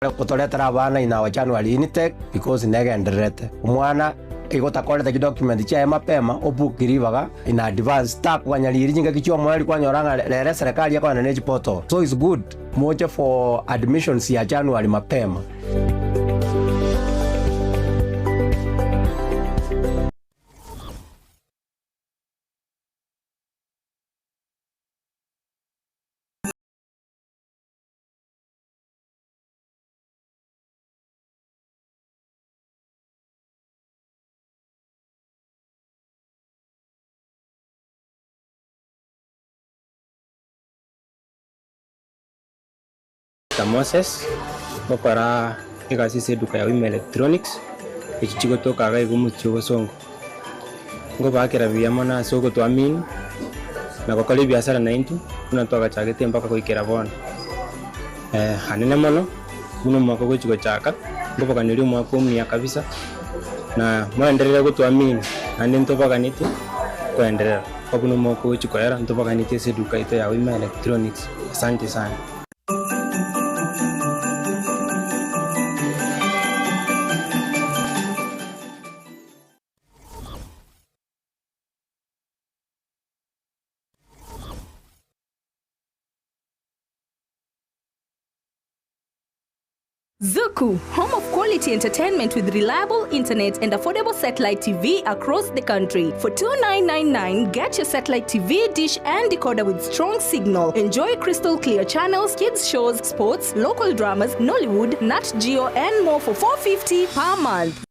Gotoretera abana in our January intake because negendererete. Omwana igo takorete chidocument chiaye mapema obook ribaga in advance takoganya riiri chingaki chiomoerio kwanyora ng'a rero eserekari ekogenda ne chiportal. So it's good moche for admissions ya January mapema. Mister Moses, ngokora egasi ase eduka ya Wima Electronics, echi chigotoka iga iga omochie o Bosongo. Ngobaakera buya mono ase ogotoamini na gokora ebiasara naintwe buna twagachagete mpaka goikera bono. Anene mono buna omwaka ogochia gochaka, nkoboganeria omwaka omuya kabisa, na moenderere gotoamini naende ntobaganeti koenderera mpaka buna omwaka ogochia koera ntobaganeti ase eduka yaito ya Wima Electronics. Asante sana. Zuku, home of quality entertainment with reliable internet and affordable satellite TV across the country. For 2999, get your satellite TV, dish and decoder with strong signal. Enjoy crystal clear channels, kids shows, sports, local dramas, Nollywood, Nat Geo and more for 450 per month.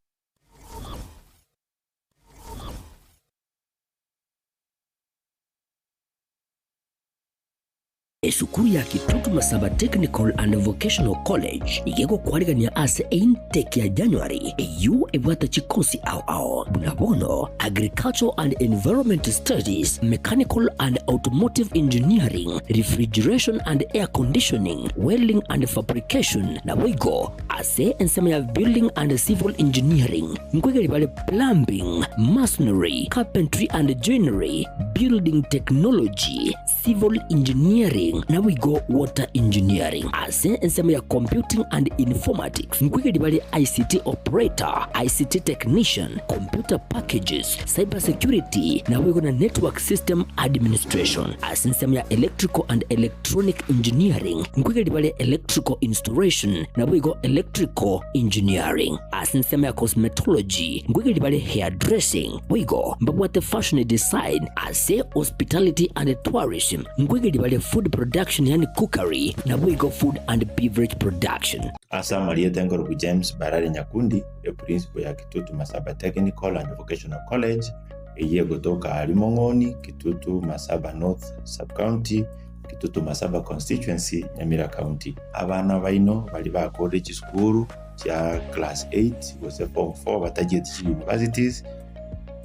Esukuru ya Kitutu Masaba Technical and Vocational College nigo egokwarigania ase eintake ya January eyio ebwate chikosi ao ao buna bono Agricultural and Environment Studies, Mechanical and Automotive Engineering, Refrigeration and Air Conditioning, Welding and Fabrication, naboigo ase ensemo ya Building and Civil Engineering nkoigeri bare Plumbing, Masonry, Carpentry and Joinery, Building Technology, Civil Engineering naboigo Water Engineering. Ase ensemo ya Computing and Informatics nkoigeri bare ICT Operator, ICT Technician, Computer Packages, Cyber Security naboigo na Network System Administration. Ase ensemo ya Electrical and Electronic Engineering nkoigeri bare Electrical Installation naboigo Electrical Engineering. Ase ensemo ya Cosmetology nkoigeri bare Hairdressing boigo mbabwate Fashion Design. Ase Hospitality and Tourism nkoigeria bare Food Production yaani Cookery naboigo Food and Beverage Production. Ase amarieta enkorokwa James Barari Nyakundi, eprincipo ya Kitutu Masaba Technical and Vocational College, eyio egotoka aaria Mong'oni, Kitutu Masaba North Sub-County, Kitutu Masaba Constituency, Nyamira County. Abana baino baria bakorire chisukuru chia class eight gose form four batachieti chi universities,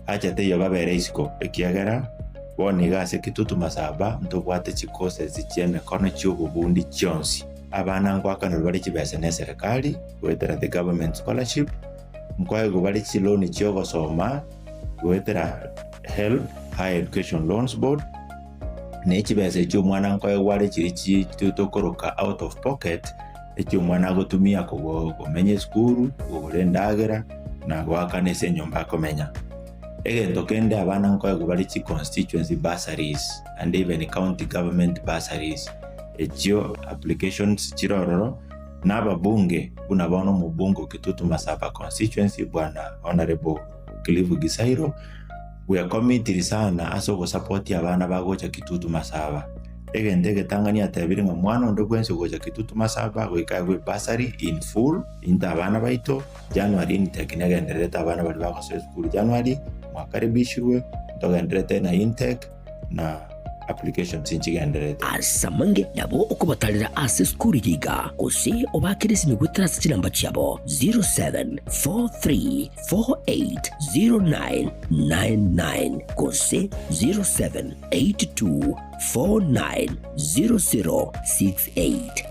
Acha teiyo babere isiko, ekiagera bono iga ase Kitutu Masaba ntobwate chicourses chi'emekono chi'obobundi chionsi. Abana ngoakanerwa bare chibesa neserekari goetera the government scholarship, nkoegwa bare chiloan chi'ogosoma goetera HELB, Higher Education Loans Board, ne chibesa echio omwana nkoegwa are chiria chi tokoroka out of pocket, echio omwana agotumia komenya esukuru, kogora endagera, na goakana ase enyomba akomenya. Egento kende abana nkoegwa bare chi constituency bursaries and even county government bursaries, echio applications chire ororo, na ababunge buna bono omobunge o Kitutu Masaba constituency bwana Honourable Cliff Gisairo, bwekomitiri sana ase ogosapotia abana bagocha Kitutu Masaba. Egento egetang'ani atebire ng'a omwana onde bwensi ogocha Kitutu Masaba goika aegwe ebursary in full, into abana baito, January intake negendererete abana baria bagosoa esukuru January, mwakaribishirwe, ntogendererete na intake na applications nchigendererete. Ase amange nabo okobatarera ase esukuru eye iga, gose obaakere esimi goetera ase chinamba chiabo 0743480999 gose 0782 490068.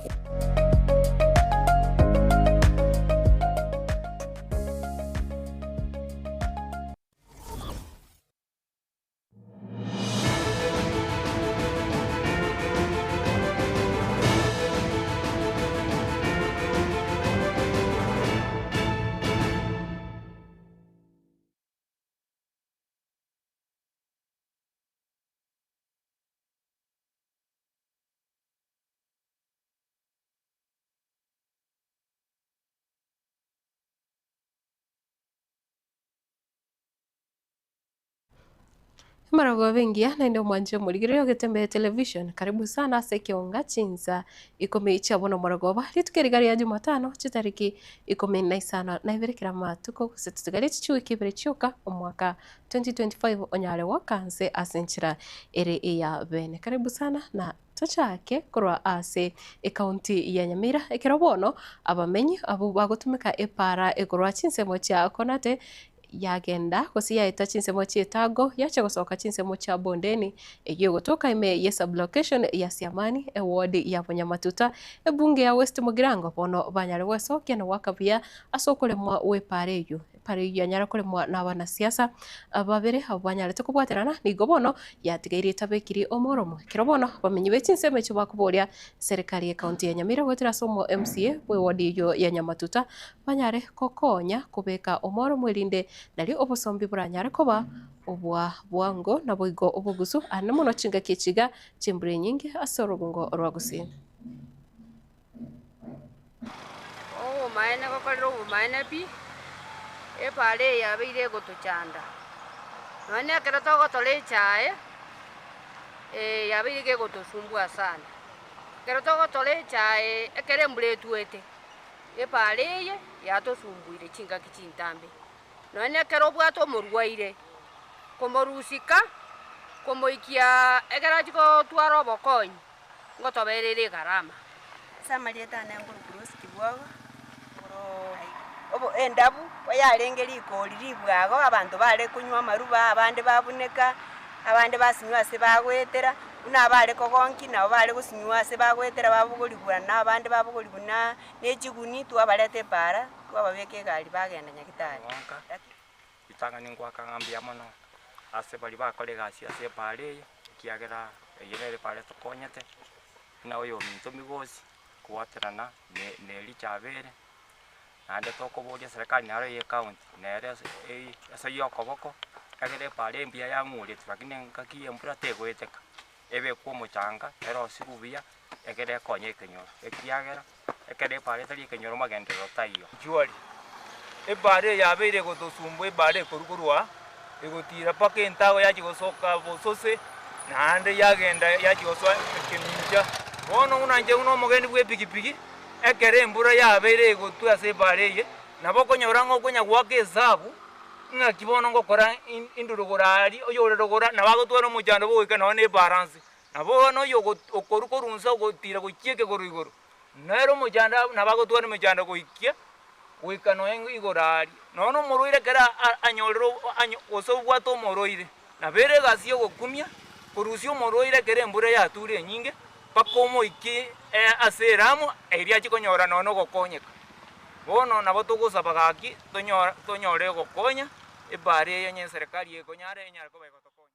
Maragoba engiya naende omwanche omorigereria ogetembe television karibu sana ase ekeonga chinsa ikomi chia bono maragoba rituko eriga ria jumatano chitariki ikomi na isano na ibere kera amatuko gose totigarie chichiwiki ibere chioka omwaka 2025 onyare goaka nse ase enchera ere eya bene karibu sana na Tochake korwa ase ecounty ya Nyamira, ekero bono abamenyi abwo bagotumeka epaara ekorwa chinsemo chia Konate yagenda gose yaeta chinsemo chi'Etago yacha gosoka chinsemo chia Bondeni eyio egotoka ime ye sublocation ya Siamani eward ya Bonyamatuta ebunge ya West Mugirango bono banyare gwesokia na goaka buya ase okoremwa gw'epaara eyio. Epaara eyio yanyara koremwa nabanasiasa babere abwo banyarete kobwaterana nigo bono yatigaire etabekiri omoromo. Ekero bono abamenyi be chinsemo echio bakoboria serikali ye county ya Nyamira goetera ase omo MCA bwe ward eyio ya Nyamatuta banyare kokonya kobeka omoromo erinde nario obosombi boranyare koba obwa bwango naboigo obogusu aande mono chingaki echi iga chimbura enyinge ase orogongo rwa Gusii. Obomaene gokorera obomaene pi, epaara eye yabeire egotochanda. Nonya na ekero togotora echae, yabeire iga egotosumbua sana. Ekero togotora echae ekero embura etwete, epaara eye yatosumbuire chingaki chintambe. Nonya na ekero obwate omorwaire, komorusika, komoikia ekero achia gotwara obokonyi. Ngotoberere egarama. Ase amarieta ane nkorokwa Rose Kibwogo, korwa endabu oyarenge rikori ribwago abanto bare konywa amaruba abande babuneka, abande basinywa ase bagoetera, buna abare kogonki nabo bare gosinywa ase bagoetera babogorigwa na abande babogorigwa na ne chiguni twabareta epaara, twababeka egari bagenda nyagetari. Ritang'ani ngoaka ng'a mbuya mono ase baria bakora egasi ase epaara eye, ekiagera eye nere epaara etokonyete, buna oyominto Migosi, kobwaterana ne- ne richabere, naende tokoboria eserekari naro eye ecounty, nere ase ei ase ya okoboko, ekere epaara embuya yang'uretwe lakini engaki ya embura tegoeteka, ebekwe omochanga, erosiwe buya, ekere ekonye ekenyoro, ekiagera ekero epaara etari ekenyoro magenderero taiyo. Juari, epaara eye yabeire egotosumbua epaara ekorwa korwa aa, egotira mpaka entago yachia gosoka bosose, naende yagenda yachia gosoa ekemincha. Bono buna inche buna omogendi bw'epikipiki, ekero embura yabeire egotwa ase epaara eye, nabo okonyora ng'a okonya goaka esabu, ng'aki bono ngokora indurugura aria, oyore rogoro nabo agotwara omochando bogoika nonye na epaara nse. Na bono oyo okorwa korwa inse ogotiira gochia ekegoro igoro, nere omochando nabo agotwara emechando goikia goika nonya igoro aaria. Nonya nomorwaire ekero anyorire gose obwate omorwaire, nabo ere egasi y'ogokumia korusia omorwaire ekero embura yature enyinge, mpaka omoikie ase eramu eria achie konyora nonya ogokonyeka. Bono nabo togosaba gaki tonyore ogokonya ebaare eye onye eserekari ekonyara enyare koba egotokonya.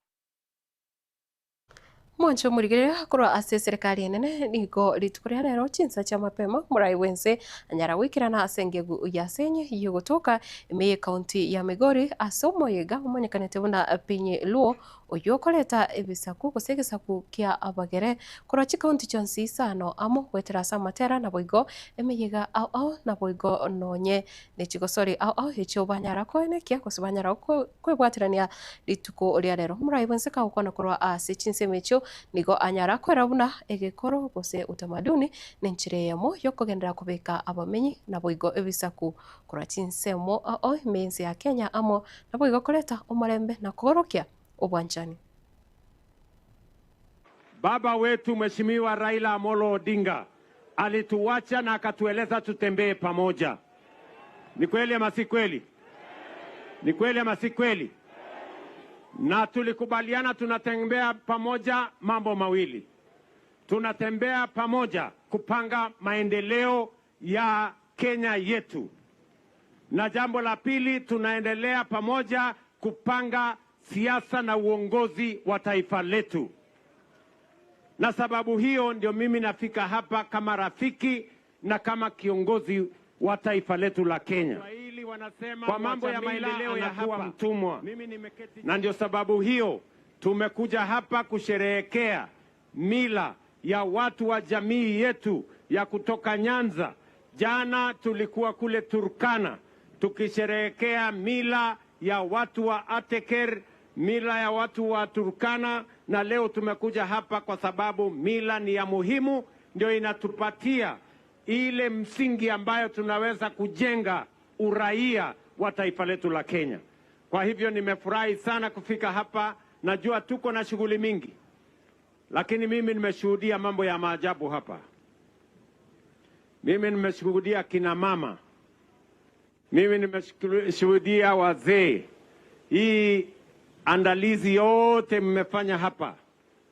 Mwanche omorigereria korwa ase eserekari enene nigo rituko ria rero chinsa chia mapema morai bwense anyara goikerana ase engegu ya Senyi y'ogotoka ime y'ecounty ya Migori ase omoyega omanyekanete buna Piny Luo oyio okoreta ebisaku gose egesaku kia abagere korwa chicounty chionsi isano amo goetera ase amatera naboigo emeyega ao ao naboigo nonye nechigosori ao ao echio banyara koenekia gose banyara kwebwaterania Rituko ria rero omorai bwense kagokwana korwa ase chinsemo echio nigo anyara kwera buna egekoro gose utamaduni nenchera eyemo yokogenderera kobeka abamenyi naboigo ebisaku korwa chinsemo ao ime y'ense ya Kenya amo naboigo koreta omorembe na koorokia obwanchani. Baba wetu Mheshimiwa Raila Amolo Odinga alituwacha na akatueleza tutembee pamoja. Ni kweli ama si kweli? Ni kweli ama si kweli? Na tulikubaliana tunatembea pamoja mambo mawili. Tunatembea pamoja kupanga maendeleo ya Kenya yetu, na jambo la pili, tunaendelea pamoja kupanga siasa na uongozi wa taifa letu. Na sababu hiyo ndio mimi nafika hapa kama rafiki na kama kiongozi wa taifa letu la Kenya. Kwa mambo ya maendeleo ya hapa mtumwa. Na ndio sababu hiyo tumekuja hapa kusherehekea mila ya watu wa jamii yetu ya kutoka Nyanza. Jana tulikuwa kule Turkana tukisherehekea mila ya watu wa Ateker. mila ya watu wa Turkana, na leo tumekuja hapa kwa sababu mila ni ya muhimu, ndio inatupatia ile msingi ambayo tunaweza kujenga uraia wa taifa letu la Kenya. Kwa hivyo nimefurahi sana kufika hapa. Najua tuko na shughuli mingi, lakini mimi nimeshuhudia mambo ya maajabu hapa. Mimi nimeshuhudia kina mama, mimi nimeshuhudia wazee. Hii andalizi yote mmefanya hapa,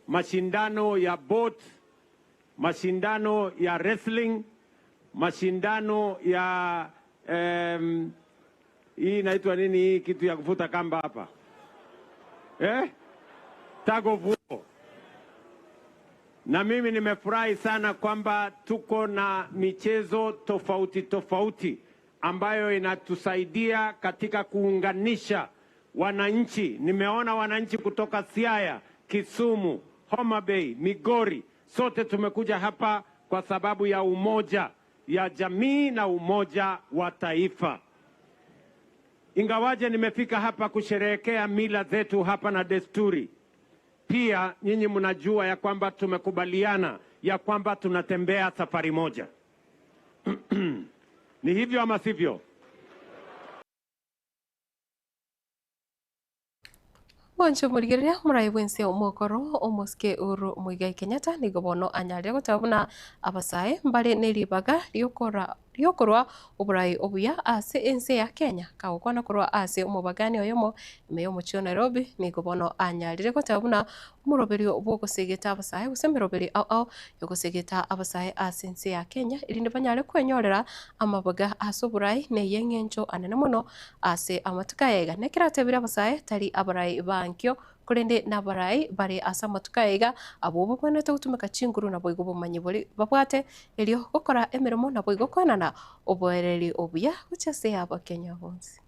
mashindano ya boat, mashindano ya wrestling, mashindano ya hii inaitwa nini hii kitu ya kuvuta kamba hapa eh? Tug of war. Na mimi nimefurahi sana kwamba tuko na michezo tofauti tofauti ambayo inatusaidia katika kuunganisha wananchi. Nimeona wananchi kutoka Siaya, Kisumu, Homa Bay, Migori, sote tumekuja hapa kwa sababu ya umoja ya jamii na umoja wa taifa. Ingawaje nimefika hapa kusherehekea mila zetu hapa na desturi, pia nyinyi mnajua ya kwamba tumekubaliana ya kwamba tunatembea safari moja. Ni hivyo ama sivyo? Mwancho morigereria morai bwense omokoro omosike Uhuru Muigai Kenyatta nigo bono anyarire goteba buna abasae mbare neribaga riokora riokorwa oborai obuya ase ense ya Kenya kagokwana korwa ase omobagani oyomo ime yomochie o Nairobi nigo bono anyarire goteba buna omoroberio bwogosegeta abasae gose emeroberi ao ao yogosegeta abasae ase ense ya Kenya erinde banyare kwenyorera amabaga ase oborai na eye eng'encho anene mono ase amatuko aya iga. Nekero atebire abasae tari abarai bankio korende nabarai bare ase amatuko aya iga abwo babwenerete gotumeka chinguru naboigo obomanyi bori babwate erio gokora emeremo naboigo koenana oboereri obuya gochia ase abakenya bonsi.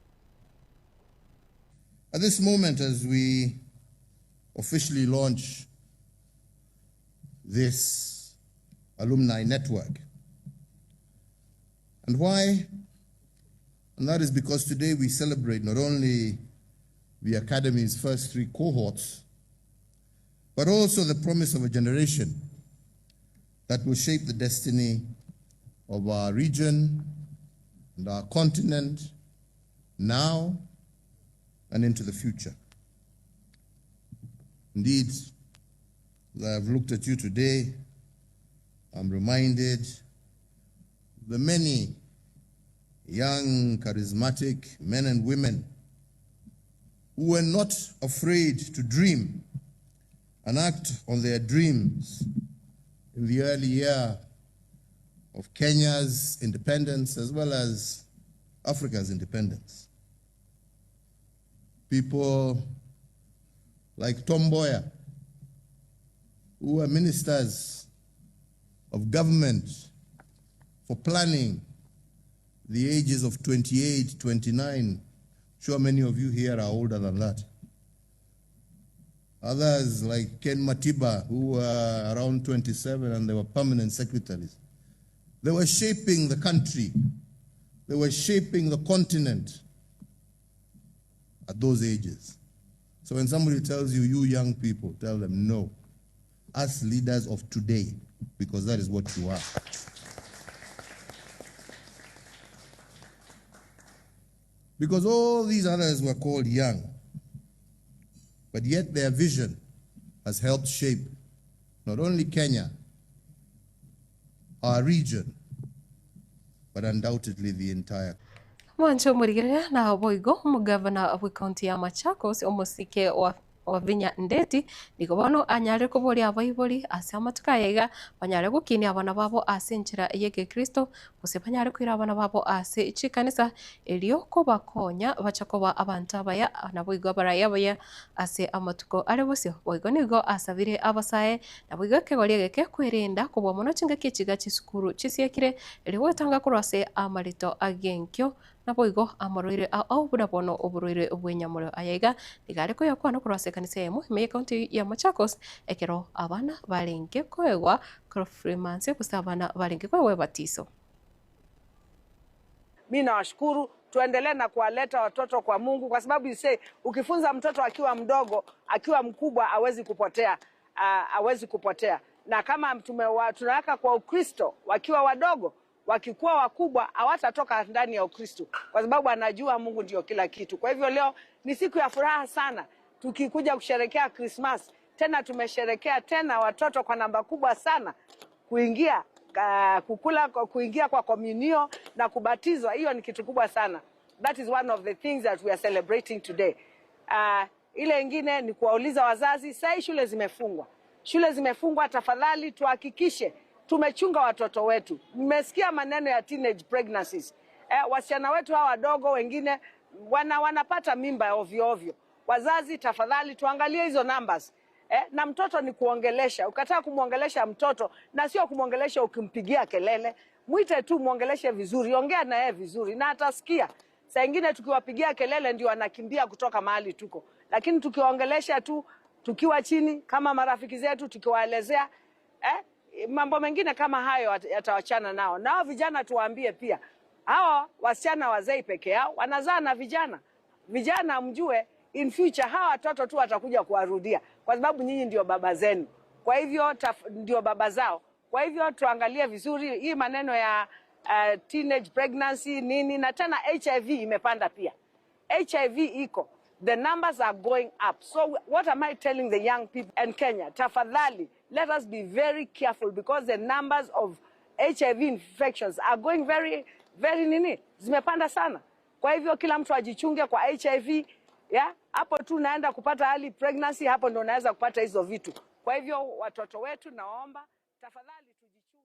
At this moment, as we officially launch this alumni network, and why? And that is because today we celebrate not only the Academy's first 3 cohorts, but also the promise of a generation that will shape the destiny of our region and our continent now and into the future. Indeed, as I have looked at you today, I'm reminded of the many young, charismatic men and women who were not afraid to dream and act on their dreams in the early year of Kenya's independence as well as Africa's independence. People like Tom Mboya, who were ministers of government for planning the ages of 28, 29. I'm sure many of you here are older than that. Others like Ken Matiba, who were around 27 and they were permanent secretaries. They were shaping the country. They were shaping the continent at those ages. So when somebody tells you, you young people, tell them no. Us leaders of today, because that is what you are. Because all these others were called young, but yet their vision has helped shape not only Kenya, our region, but undoubtedly the entire. Mwancho murigereria na boigo omogavana bwe county ya Machakos omosike wa Wavinya Ndeti nigo bono anyare koboria abaibori ase amatuko aya iga banyare gokinia abana babo ase enchera y'egekristo gose banyare koira abana babo ase chikanisa erio kobakonya bacha koba abanto abaya naboigo abarai abaya ase amatuko are bosio. Boigo nigo asabire abasae naboigo ekegori egeke kwerenda kobua mono chingaki echiga chisukuru chisiekire erio gwetanga korwa ase amarito agenkio naboigo amorwaire ao buna bono oborwaire bw'enyamorero aya iga niga are koyakwana korwa ase ekanisa eyemo ime y'ekaunti ya Machakos ekero abana barenge koegwa confirmation gose abana barenge koegwa ebatiso. Mi nawashukuru Tuendelee na kuwaleta watoto kwa Mungu kwa sababu you say ukifunza mtoto akiwa mdogo, akiwa mkubwa hawezi kupotea, hawezi kupotea. Na kama tumewa, tunaweka kwa Ukristo wakiwa wadogo, wakikuwa wakubwa hawatatoka ndani ya Ukristo kwa sababu anajua Mungu ndio kila kitu. Kwa hivyo leo ni siku ya furaha sana tukikuja kusherekea Christmas. Tena tumesherekea tena watoto kwa namba kubwa sana kuingia kukula kuingia kwa komunio na kubatizwa. Hiyo ni kitu kubwa sana. That is one of the things that we are celebrating today. Ile ingine ni kuwauliza wazazi, sasa shule zimefungwa, shule zimefungwa, tafadhali tuhakikishe tumechunga watoto wetu. Mmesikia maneno ya teenage pregnancies. Wasichana wetu hawa wadogo wengine wanapata mimba ovyo ovyo. Wazazi tafadhali tuangalie hizo numbers. Na mtoto ni kuongelesha. Ukataa kumwongelesha mtoto na sio kumwongelesha ukimpigia kelele, mwite tu mwongeleshe vizuri, ongea na yeye vizuri na atasikia. Saa ingine tukiwapigia kelele ndio wanakimbia kutoka mahali tuko, lakini tukiwaongelesha tu tukiwa chini kama marafiki zetu, tukiwaelezea mambo mengine kama hayo yatawachana nao. Nao vijana tuwaambie pia, hawa wasichana wazee peke yao wanazaa na vijana. Vijana mjue in future hawa watoto tu watakuja kuwarudia, kwa sababu nyinyi ndio baba zenu, kwa hivyo ndio baba zao. Kwa hivyo tuangalie vizuri hii maneno ya teenage pregnancy nini, na tena HIV imepanda pia. HIV iko, the numbers are going up. So what am I telling the young people in Kenya? Tafadhali, let us be very careful because the numbers of HIV infections are going very very nini, zimepanda sana. Kwa hivyo kila mtu ajichunge kwa HIV ya hapo tu naenda kupata early pregnancy, hapo ndo naweza kupata hizo vitu. Kwa hivyo watoto wetu, naomba tafadhali tujichunge.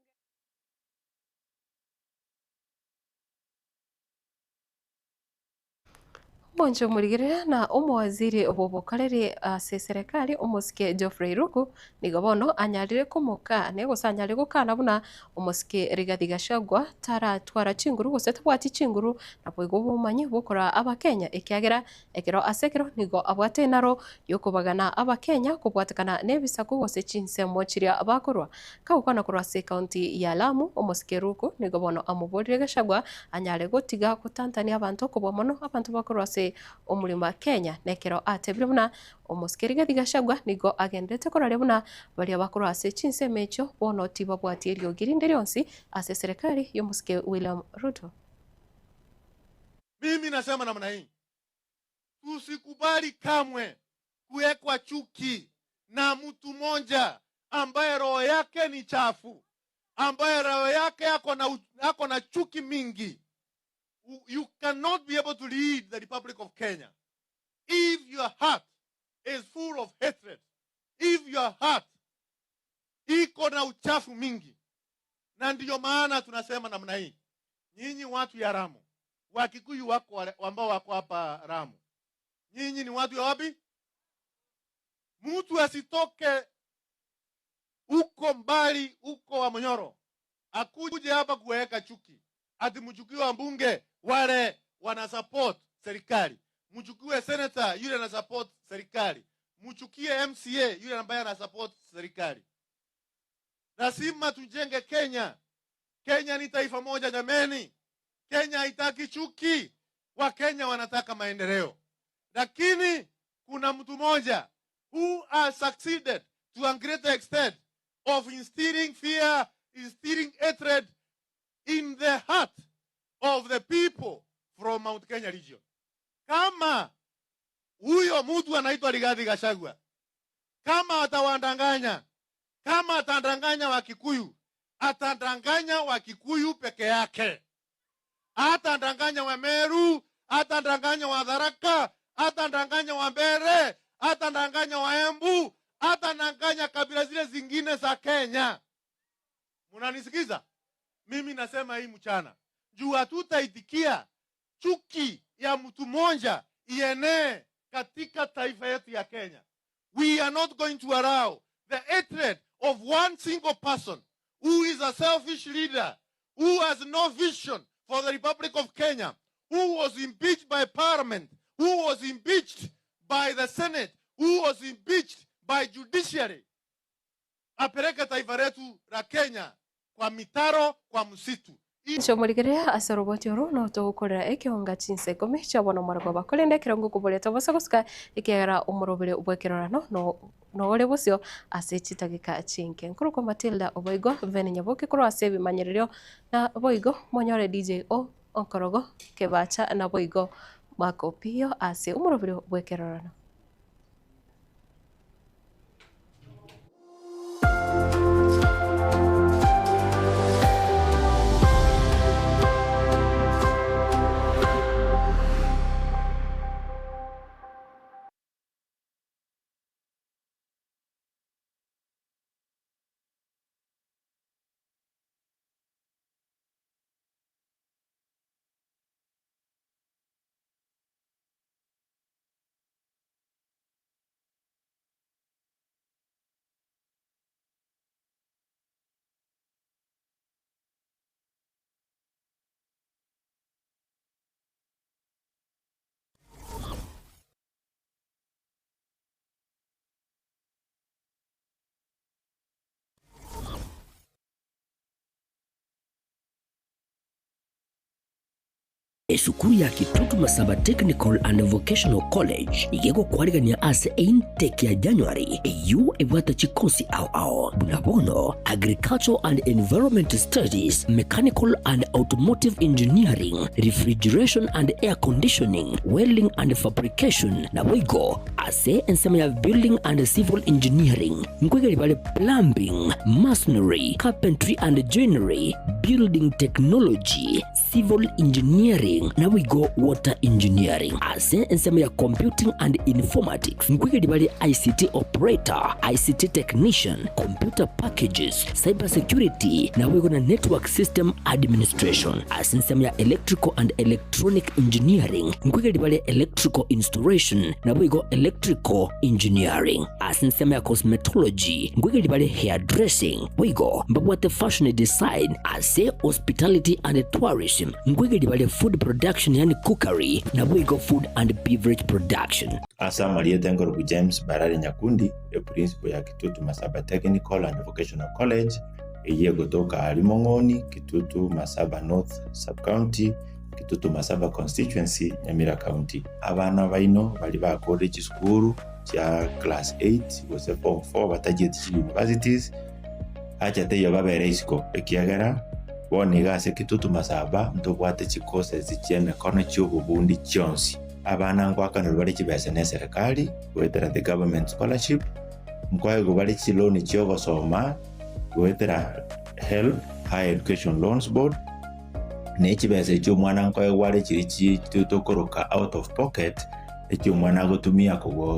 Omonche omorigereria na omowaziri bw'obokoreri ase eserekari omosike Geoffrey Ruku nigo bono anyarire komokane gose anyarire gokana buna omosike Rigathi Gachagua taratwara chinguru gose tabwati chinguru naboigo obomanyi bokora abakenya ekiagera ekero ase ekero nigo abwate enaro yokobagana abakenya kobwatekana na ebisaku gose chinsemo chiria bakorwa. Kagokwana korwa ase ekaunti ya Lamu omosike Ruku nigo bono amoborire Gachagua anyare gotiga gotantania abanto okobua mono abanto bakorwa ase omorimo Kenya nekero atebire buna omosike Rigathi Gachagua nigo agenderete koraria buna baria bakorwa ase chinsemo echio bono tibabwati eriogi rinde rionsi ase serikali y'omosike William Ruto. Mimi nasema namna hii, tusikubali kamwe kuwekwa chuki na mtu mmoja ambaye roho yake ni chafu, ambaye roho yake ako na chuki mingi. You cannot be able to lead the Republic of Kenya if your heart is full of hatred, if your heart iko na uchafu mingi. Na ndiyo maana tunasema namna hii, nyinyi watu ya Lamu, Wakikuyu wako wale ambao wako hapa Lamu, nyinyi ni watu ya wapi? Mtu asitoke huko mbali huko wa Munyoro akuje hapa kuweka chuki ati mchukiwe mbunge wale wana support serikali, mchukiwe senator yule ana support serikali, mchukie MCA yule ambaye ana support serikali. Lazima tujenge Kenya. Kenya ni taifa moja jameni. Kenya haitaki chuki. Wakenya wanataka maendeleo, lakini kuna mtu mmoja who has succeeded to a great extent of instilling fear, instilling hatred in the heart of the people from Mount Kenya region. Kama huyo mtu anaitwa Rigathi Gachagua, kama atawadanganya, kama atadanganya Wakikuyu, atadanganya Wakikuyu peke yake, atadanganya wa Meru, atadanganya wa Tharaka, atadanganya wa Mbere, atadanganya wa Embu, atadanganya kabila zile zingine za Kenya. Munanisikiza? Mimi nasema hii mchana, juu hatutaitikia chuki ya mtu mmoja ienee katika taifa yetu ya Kenya. We are not going to allow the hatred of one single person who is a selfish leader, who has no vision for the Republic of Kenya, who was impeached by Parliament, who was impeached by the Senate, who was impeached by judiciary, apeleke taifa letu la Kenya kwa mitaro, kwa msitu. Inche omorigereria ase oroboti oro notogokorera ekeonga chinsa ikomi chia bono omorogoba, korende ekero ngokoboria tobosa gosuka ekiagera omorobere bw'ekerorano nore bosio ase chitageka chinke. Nkorokwa Matilda Oboigo Vene Nyaboke korwa ase ebimanyererio na boigo monyore DJ O Onkorogo Kebacha na boigo Mark Opiyo ase omorobere bw'ekerorano. Esukuru ya Kitutu Masaba Technical and Vocational College nigo egokwarigania ase intake ya January eyio ebwate chikosi ao ao buna bono Agricultural and Environment Studies, Mechanical and Automotive Engineering, Refrigeration and Air Conditioning, Welding and Fabrication naboigo ase ensemo ya Building and Civil Engineering nkoigeri bare Plumbing, Masonry, Carpentry and Joinery, Building Technology, Civil Engineering naboigo Water Engineering. Ase ensemo ya Computing and Informatics nkoigeri bare ICT Operator, ICT Technician, Computer Packages, Cyber Security naboigo na Network System Administration. Ase ensemo ya Electrical and Electronic Engineering nkoigeri bare Electrical Installation naboigo Electrical Engineering. Ase ensemo ya Cosmetology nkoigeri bare Hairdressing boigo mbabwate Fashion Design. Ase Hospitality and Tourism nkoigeria bare Food Production yaani Cookery naboigo Food and Beverage Production. Ase amarieta enkorokwa James Barari Nyakundi, eprincipo ya Kitutu Masaba Technical and Vocational College, eyio egotoka aria Mong'oni, Kitutu Masaba North Sub-County, Kitutu Masaba Constituency, Nyamira County. Abana baino baria bakorire chisukuru chia class 8 gose form 4 batachieti chi universities, Acha teiyo babere isiko, ekiagera bono iga ase Kitutu Masaba ntobwate chicourses chi'emekono chi'obobundi chionsi. Abana ngoakanerwa bare chibesa n'eserekari goetera the government scholarship, nkoegwa bare chiloan chi'ogosoma goetera HELB, Higher Education Loans Board, ne chibesa echio omwana nkoegwa are chiria chi tokoroka out of pocket, echio omwana agotumia kogo.